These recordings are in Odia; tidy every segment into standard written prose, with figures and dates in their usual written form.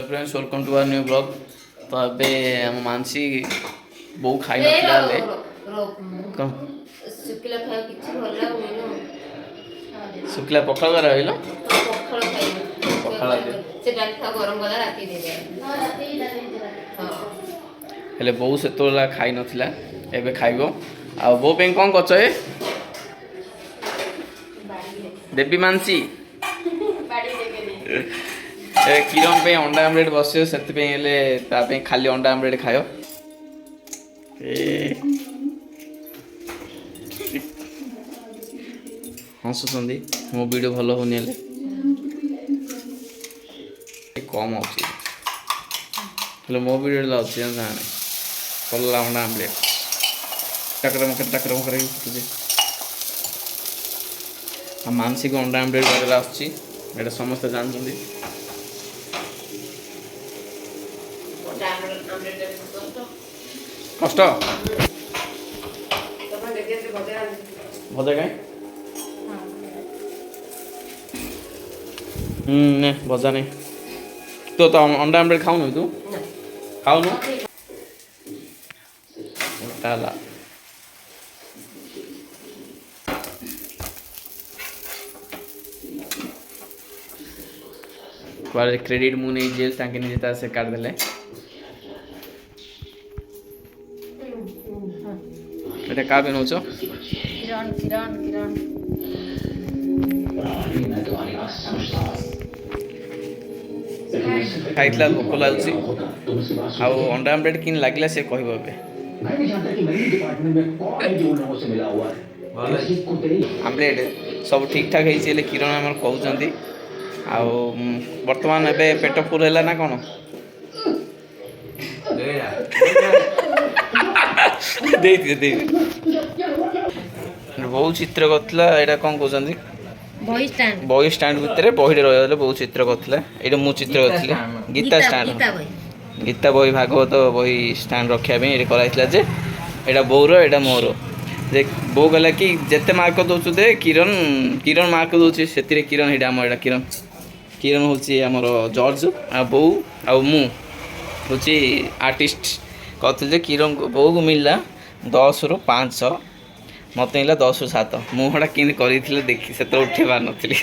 Friends, welcome to our new vlog. ତ ଏବେ ଆମ ମାନସୀ ବୋଉ ଖାଇନଥିଲା ହେଲେ କ'ଣ? ଶୁଖିଲା ଖାଇବା କିଛି ଭଲ ଲାଗୁନି। ଶୁଖିଲା ପଖାଳ କରା ରହିଲ। ପଖାଳ ଖାଇବୁ। ପଖାଳ ଦେ। ସେ ଡାଲି ଥାଉ, ଗରମ କଲା ରାତି ଦେଇଦେବା। ହଁ। ହେଲେ ବୋଉ ସେତେବେଳେ ଖାଇନଥିଲା, ଏବେ ଖାଇବ। ଆଉ ବୋଉ ପାଇଁ କ'ଣ କରୁଛ ଏ ଦେବୀ ମାନସୀ? ଏ କିରଣ ପାଇଁ ଅଣ୍ଡା ଆମଲେଟ୍ ବସିବ, ସେଥିପାଇଁ ହେଲେ ତା ପାଇଁ ଖାଲି ଅଣ୍ଡା ଆମଲେଟ୍ ଖାଇବ। ଏ ହସୁଛନ୍ତି, ମୋ ଭିଡ଼ିଓ ଭଲ ହଉନି, ହେଲେ କମ୍ ଅଛି, ହେଲେ ମୋ ଭିଡ଼ିଓ ଅଛି ଜାଣେ। କଲା ଅଣ୍ଡା ଆମଲେଟ୍ ଟାକର ମକର ଟାକର ମକର ହେଇକି ଫୁଟୁଛି। ଆଉ ମାନସିକ ଅଣ୍ଡା ଆମଲେଟ୍ କରିଲା ଆସୁଛି, ଏଇଟା ସମସ୍ତେ ଜାଣିଛନ୍ତି। ଅଣ୍ଡା ଆମଲେଟ୍ କଷ୍ଟ। କଷ୍ଟ। ତମେ ଦେଖି ଭଜା। ଭଜା କାଇଁ? ହୁଁ, ନେ ଭଜା ନେ। ତୁ ତ ଅଣ୍ଡା ଆମଲେଟ୍ ଖାଉନୁ? ତୁ ଖାଉନୁ? ହେଲା, କୁଆଡ଼େ କ୍ରେଡ଼ିଟ୍ ମୁଁ ନେଇଛି, ତାଙ୍କେ ନିଜେ ତା ସେ କାଟିଦେଲେ। ଏଇଟା କାହା ପାଇଁ ନେଉଛ? କିରଣ, କିରଣ, କିରଣ। ଖାଇଥିଲା, ଭୋକ ଲାଗୁଛି। ଆଉ ଅଣ୍ଡା ଆମଲେଟ୍ କେମିତି ଲାଗିଲା ସେ କହିବ ଏବେ। मैं भी जानता कि मेरे डिपार्टमेंट में कौन है जो उन लोगों से मिला हुआ है। ଆମଲେଟ୍ ସବୁ ଠିକ୍ ଠାକ୍ ହେଇଛି, ହେଲେ କିରଣ ଆମର କହୁଛନ୍ତି। ଆଉ ବର୍ତ୍ତମାନ ଏବେ ପେଟ ଫୁଲ୍ ହେଲା ନା କ'ଣ? ଦେଇଦିଅ, ଦେଇଦିଅ। ବହୁତ ଚିତ୍ର କରିଥିଲା। ଏଇଟା କ'ଣ କହୁଛନ୍ତି? ବହି ଷ୍ଟାଣ୍ଡ। ବହି ଷ୍ଟାଣ୍ଡ ଭିତରେ ବହିରେ ରହିଗଲେ। ବହୁତ ଚିତ୍ର କରିଥିଲା। ଏଇଟା ମୁଁ ଚିତ୍ର କରିଥିଲି। ଗୀତା ଷ୍ଟାଣ୍ଡ। ଗୀତା ବହି। ଗୀତା ବହି, ଭାଗବତ ବହି ଷ୍ଟାଣ୍ଡ ରଖିବା ପାଇଁ ଏଇଠି କରାହେଇଥିଲା ଯେ ଏଇଟା ବୋଉର, ଏଇଟା ମୋର। ଯେ ବୋଉ କହିଲା କି ଯେତେ ମାର୍କ ଦେଉଛୁ ଦେ, କିରଣ, କିରଣ ମାର୍କ ଦେଉଛି ସେଥିରେ। କିରଣ ଏଇଟା ଆମର, ଏଇଟା କିରଣ। କିରଣ ହେଉଛି ଆମର ଜର୍ଜ, ଆଉ ବୋଉ ଆଉ ମୁଁ ହେଉଛି ଆର୍ଟିଷ୍ଟ କରିଥିଲି। ଯେ କିରଣ, ବୋଉକୁ ମିଳିଲା 10ରୁ 5, ମୋତେ ମିଳିଲା 10ରୁ 7। ମୁଁ ସେଟା କେମିତି କରିଥିଲି ଦେଖି ସେତେବେଳେ ଉଠେଇ ପାରିନଥିଲି।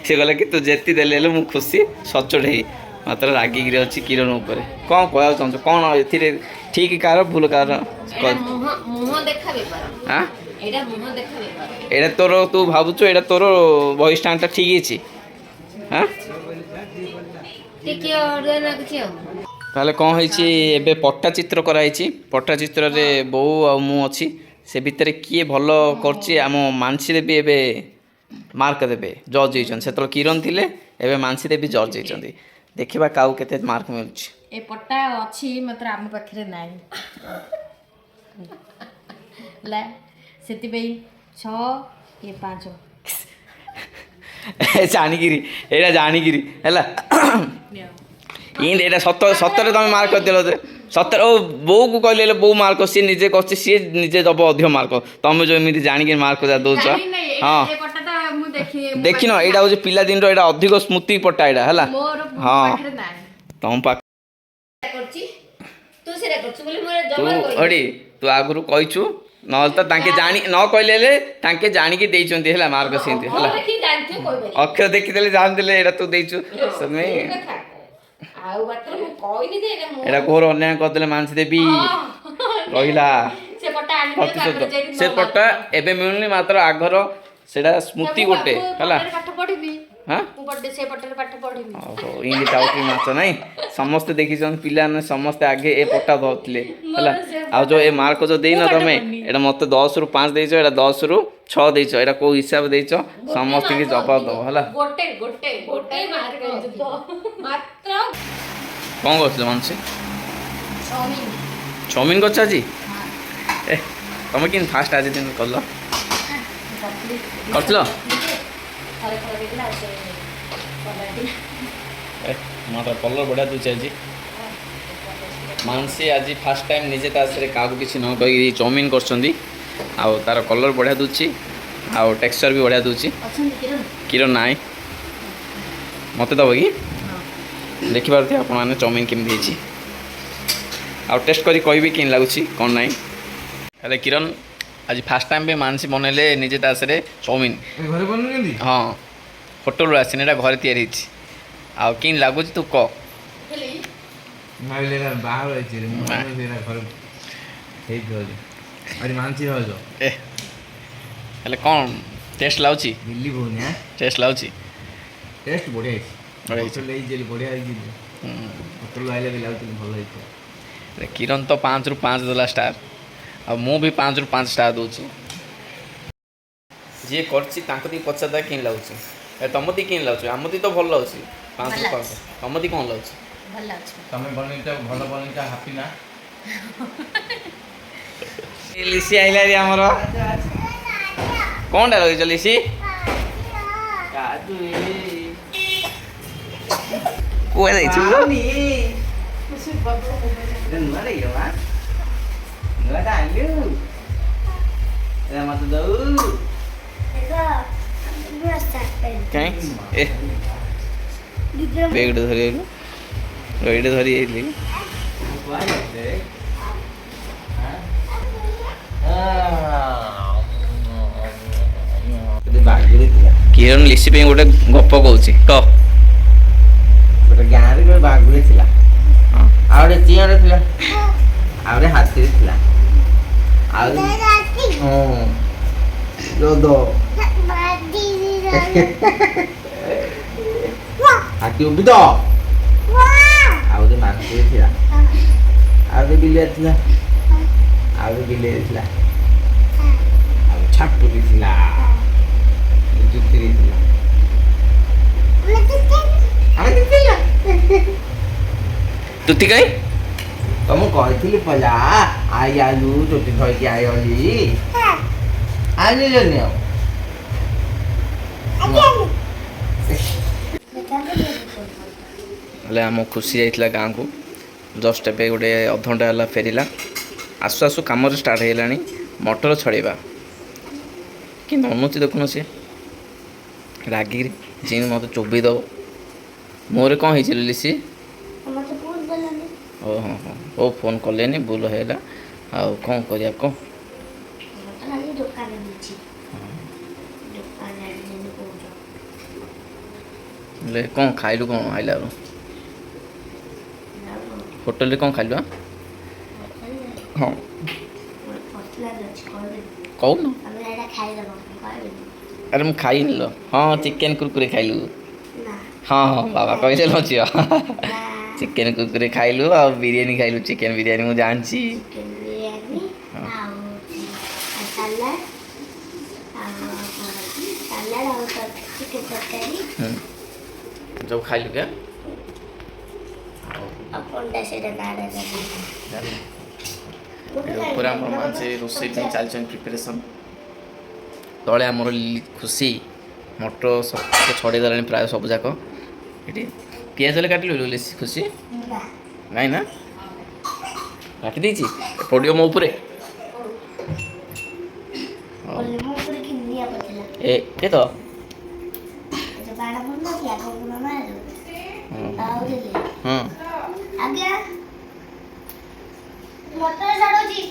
ସେ କହିଲା କି ତୁ ଯେତେ ଦେଲେ ହେଲେ ମୁଁ ଖୁସି, ସଚୋଟ ହେଇ। ମାତ୍ର ରାଗିକିରି ଅଛି କିରଣ ଉପରେ। କ'ଣ କହିବାକୁ ଚାହୁଁଛ? କ'ଣ ଏଥିରେ ଠିକ୍ କାହାର, ଭୁଲ କାହାର? ଏଇଟା ମୁହଁ ମୁହଁ ଦେଖା ବେପାର। ଆଁ? ଏଇଟା ମୁହଁ ଦେଖା ବେପାର। ଏଇଟା ତୋର, ତୁ ଭାବୁଛୁ ଏଇଟା ତୋର ବହି ଷ୍ଟାଣ୍ଡଟା ଠିକ୍ ହେଇଛି? ହାଁ? ଟିକେ ଅଡୁଆ ଲାଗୁଛି ଆଉ। ତାହେଲେ କ'ଣ ହେଇଛି? ଏବେ ପଟ୍ଟା ଚିତ୍ର କରାହେଇଛି। ପଟ୍ଟା ଚିତ୍ରରେ ବୋଉ ଆଉ ମୁଁ ଅଛି। ସେ ଭିତରେ କିଏ ଭଲ କରୁଛି, ଆମ ମାନସୀ ଦେବୀ ଏବେ ମାର୍କ ଦେବେ। ଜଜ୍ ହେଇଛନ୍ତି। ସେତେବେଳେ କିରଣ ଥିଲେ, ଏବେ ମାନସୀ ଦେବୀ ଜଜ୍ ହେଇଛନ୍ତି। ଦେଖିବା କାହାକୁ କେତେ ମାର୍କ ମିଳୁଛି। ଏ ପଟ୍ଟା ଅଛି, ମାତ୍ର ଆମ ପାଖରେ ନାହିଁ ହେଲା, ସେଥିପାଇଁ 6, ଇଏ 5। ଜାଣିକିରି, ଏଇଟା ଜାଣିକିରି ହେଲା। ଇନ୍ତି ଏଇଟା ସତ ସତରେ ତମେ ମାର୍କ କରିଦେଲ ଯେ ସତରେ। ଓ ବୋଉକୁ କହିଲେ ହେଲେ ବୋଉ ମାର୍କ ସିଏ ନିଜେ କରୁଛି, ସିଏ ନିଜେ ଦବ ଅଧିକ ମାର୍କ। ତମେ ଯୋଉ ଏମିତି ଜାଣିକି ମାର୍କ ଯାହା ଦଉଛ। ହଁ। ଏ ପଟ୍ଟା ତ ମୁଁ ଦେଖି ଦେଖିନ? ଏଇଟା ହଉଛି ପିଲାଦିନର, ଏଇଟା ଅଧିକ ସ୍ମୃତି ପଟ୍ଟା ଏଇଟା ହେଲା। ମୋର ହଁ। ପାଖରେ ନାହିଁ। ତମ ପାଖ କରୁଛି, ତୁ ସେଇଟା କରୁଛୁ ବୋଲି ମୋର ତୁ ଜମାରୁ କହିନି। ଅଡ଼ି ତୁ ଆଗରୁ କହିଛୁ, ନହେଲେ ତ ତାଙ୍କେ ଜାଣି ନ କହିଲେ ହେଲେ ତାଙ୍କେ ଜାଣିକି ଦେଇଛନ୍ତି ହେଲା ମାର୍କ ସେମିତି ହେଲା। ଦେଖିକି ଜାଣିଥିବ, କହିପାରିବି। ଅକ୍ଷର ଦେଖିଦେଲେ ଜାଣିଦେଲେ ଏଇଟା ତୁ ଦେଇଛୁ ସେଥିପାଇଁ। କଥା ଆଉ ମାତ୍ର ମୁଁ କହିନି ଯେ ଏଇଟା ମୁଁ। ଏଇଟା ଘୋର ଅନ୍ୟାୟ କରିଦେଲେ ମାନସୀ ଦେବୀ, ରହିଲା ସେ ପଟ୍ଟା ଆଣିଥିଲେ। ପ୍ରତିଶୋଧ। ତାପରେ ଯାଇକି ସେ ମୋ ପଟ୍ଟା ଏବେ ମିଳୁନି, ମାତ୍ର ଆଗର ସେଇଟା ସ୍ମୃତି ଗୋଟେ ମୁଁ ହେଲା। ପଟ୍ଟାରେ ପାଠ ପଢିବି। ହଁ। ମୁଁ ପଟେ ସେ ପଟ୍ଟାରେ ପାଠ ପଢିବି। ଓହୋ, ଇନ୍ତି ଟାଉଟରି ମାଛ ନାଇଁ। ସମସ୍ତେ ଦେଖିଛନ୍ତି, ପିଲାମାନେ ସମସ୍ତେ ଆଗେ ଏ ପଟ୍ଟା ଧରୁଥିଲେ ହେଲା। ଆଉ ଯୋଉ ଏ ମାର୍କ ଯୋଉ ଦେଇନ ତମେ, ଏଇଟା ମୋତେ 10ରୁ 5 ଦେଇଛ, ଏଇଟା 10ରୁ 6 ଦେଇଛ, ଏଇଟା କୋଉ ହିସାବ ଦେଇଛ? ସମସ୍ତଙ୍କୁ ଜବାବ ଦବ ହେଲା। ଗୋଟେ ଗୋଟେ ଗୋଟେ ମାର୍କ ମାତ୍ର। କ'ଣ କରୁଥିଲ ମାନସୀ? ଚାଉମିନ। ଚାଉମିନ କରୁଛ ଆଜି? ଏ ତମେ କେମିତି ଫାଷ୍ଟ ଆଜି ଦିନ କଲ, କରିଥିଲ? ଥରେ ଥରେ ଦେଇଥିଲା, ଆଉ ସେ କଲାଟି। ଏ ମାତ୍ର କଲର୍ ବଢ଼ିଆ ଦେଉଛି ଆଜି। ମାନସୀ ଆଜି ଫାଷ୍ଟ ଟାଇମ୍ ନିଜେ ତା ସାଥିରେ କାହାକୁ କିଛି ନ କହିକି ଚାଉମିନ କରୁଛନ୍ତି, ଆଉ ତାର କଲର୍ ବଢ଼ିଆ ଦେଉଛି ଆଉ ଟେକ୍ସଚର୍ ବି ବଢ଼ିଆ ଦେଉଛି। ଅଛନ୍ତି କିରଣ? କିରଣ ନାହିଁ। ମୋତେ ଦେବ କି? ହଁ। ଦେଖିପାରୁଥିବେ ଆପଣମାନେ ଚାଉମିନ କେମିତି ହେଇଛି। ଆଉ ଟେଷ୍ଟ କରି କହିବି କେମିତି ଲାଗୁଛି କ'ଣ ନାହିଁ। ହେଲେ କିରଣ, ଆଜି ଫାର୍ଷ୍ଟ ଟାଇମ୍ ବି ମାନସି ବନେଇଲେ ନିଜେ ତା ସାଥିରେ ଚାଉମିନ। ଘରେ ବନଉଛନ୍ତି? ହଁ, ହୋଟେଲରୁ ଆସିନି, ଏଇଟା ଘରେ ତିଆରି ହେଇଛି। ଆଉ କେମିତି ଲାଗୁଛି ତୁ କହ। ଭାବିଲେ ଏଇଟା ବାହାର ହେଇଛି, ମୁଁ ଭାବିଲି ଏଇଟା ଘରେ ହେଇଥିବ ଯେ। ଆରେ ମାନସି ଭାଉଜ। ଏ, ହେଲେ କ'ଣ ଟେଷ୍ଟ ଲାଗୁଛି? ଦିଲ୍ଲୀ ଭଉଣୀ। ଟେଷ୍ଟ ଲାଗୁଛି? ଟେଷ୍ଟ ବଢ଼ିଆ ହେଇଛି। ବଢ଼ିଆ ହେଇଛି। ହୋଟେଲ ହେଇଛି, ବଢ଼ିଆ ହେଇଛି। ହୋଟେଲରୁ ଆଇଲେ ବି ଲାଗୁଛି ଭଲ ହେଇଥିବ। ହେଲେ କିରଣ ତ 5ରୁ 5 ଦେଲା ଷ୍ଟାର, ଆଉ ମୁଁ ବି 5ରୁ 5 ଷ୍ଟାର ଦେଉଛି। ଯିଏ କରିଛି ତାଙ୍କ ଦି ପଚାରିଦବା କେମିତି ଲାଗୁଛି। ଏ, ତମ ଦି କେମିତି ଲାଗୁଛି? ଆମ ଦି ତ ଭଲ ଲାଗୁଛି 5ରୁ ଭଲ। 5। ତମ ଦି କ'ଣ ଲାଗୁଛି? ଭଲ ଲାଗୁଛି। ତମେ ବନେଇଛ, ଭଲ ବନେଇଛ, ହାପି ନା? ଲିସି ଆଇଲାରି ଆମର। କ'ଣଟା ଲଗେଇଛ ଲିସି? କୁଆ ଯାଇଛୁ? ନୂଆ ଲାଗିବ ମା, ନୂଆଟା ଆଣିଲୁ, ମତେ ଦଉ। କାଇଁ ଏ ବେଗଟେ ଧରି ଆଇଲୁ, ଏଇଟା ଧରି ଯାଇଥିଲି। ବାଘୁରୀ ଥିଲା। କିରଣ ଲିସି ପାଇଁ ଗୋଟେ ଗପ କହୁଛି, କହ। ଗୋଟେ ଗାଁରେ ଗୋଟେ ବାଘୁରୀ ଥିଲା। ଆଉ ଗୋଟେ ଚିଆଁର ଥିଲା, ଆଉ ଗୋଟେ ହାତୀରେ ଥିଲା, ଆଉ ହଁ ରଦ ହାତୀ ଉବି ତ, ଆଉ ଗୋଟେ ମାଙ୍କଡ଼ ଥିଲା, ଆଉ ଗୋଟେ ବିଲୁଆ ଥିଲା, ଆଉ ଗୋଟେ ବିଲେଇ ଥିଲା, ଆଉ ଛାପୁରି ଥିଲା, ଜୁତିରି ଥିଲା। ଆମେ ଥିଲା। ତୁତି କାଇଁ? ତ ମୁଁ କହିଥିଲି ପଲା, I ଆଲୁ ଚୁଟି ଧରିକି ଆଇଲି, ଆଣିଲନି ଆଉ। ହେଲେ ଆମ ଖୁସି ଯାଇଥିଲା ଗାଁକୁ, ଜଷ୍ଟ ଏବେ ଗୋଟେ ଅଧଘଣ୍ଟା ହେଲା ଫେରିଲା। ଆସୁ ଆସୁ କାମରେ ଷ୍ଟାର୍ଟ ହେଇଗଲାଣି ମଟର ଛଡ଼େଇବା। କିନ୍ତୁ ଅନଉଛି ଦେଖୁନ, ସିଏ ରାଗିକିରି ଯେମିତି ମୋତେ ଚୋବେଇ ଦେବ। ମୋର କ'ଣ ହେଇଛି ଲିସି? ମତେ ଫୋନ୍ କଲାନି। ଓ ହଁ ହଁ, ଓ ଫୋନ୍ କଲେନି, ଭୁଲ ହେଇଗଲା। ଆଉ କ'ଣ କରିବା କହ? ମତେ ଖାଲି ଦୋକାନ ଦେଇଛି, ଦୋକାନ ଯେମିତି କହୁଛ। ହେଲେ କ'ଣ ଖାଇଲୁ? କ'ଣ ଆଇଲା ଆଉ ହୋଟେଲରେ କ'ଣ ଖାଇଲୁ? ହଁ। ଗୋଟେ ପର୍ସନାଲ ଅଛି, କହିବିନି। କହୁନ। ତମେ ଏଇଟା ଖାଇଦେବ, କହିବିନି। ଆରେ ମୁଁ ଖାଇନି ଲୋ। ହଁ, ଚିକେନ୍ କୁରକୁରେ ଖାଇଲୁ? ନା। ହଁ, ବାବା କହିଲେ ଲୋ ଝିଅ। ନା। ଚିକେନ୍ କୁରକୁରେ ଖାଇଲୁ ଆଉ ବିରିୟାନୀ ଖାଇଲୁ, ଚିକେନ୍ ବିରିୟାନୀ, ମୁଁ ଜାଣିଛି। ଚିକେନ୍ ବିରିୟାନୀ ଆଉ ସାଲାଡ଼ ଆଉ ସାଲାଡ଼ ଆଉ ଚିକେନ୍ ତରକାରୀ। ସବୁ ଖାଇଲୁ କେ? ଆଉ କ'ଣଟା ସେଇଟା ନାଁଟା ଜାଣିନି। ଉପରେ ଆମର ମାନସି ରୋଷେଇ ପାଇଁ ଚାଲିଛନ୍ତି ପ୍ରିପାରେସନ୍। ତଳେ ଆମର ଖୁସି ମଟର ସବୁ ଛଡ଼େଇ ଦେଲାଣି ପ୍ରାୟ ସବୁ ଯାକ। ଏଠି ପିଆଜ ହେଲେ କାଟିଲୁ ଲିସି ଖୁସି? ନା। ନାଇଁ ନା, କାଟି ଦେଇଛି, ପଡ଼ିବ ମୋ ଉପରେ। ହଉ। ମୋ ଉପରେ କି ନିଆଁ ପଡ଼ିଥିଲା। ଏ କେ ତ ଏ ବାଣ ପଡ଼ୁନଥିଲା କହୁନ ମାରୁ ଆଉ ଦେଲେ। ହଁ। ଆଜ୍ଞା, ମଟର ଛାଡ଼ୁଛି।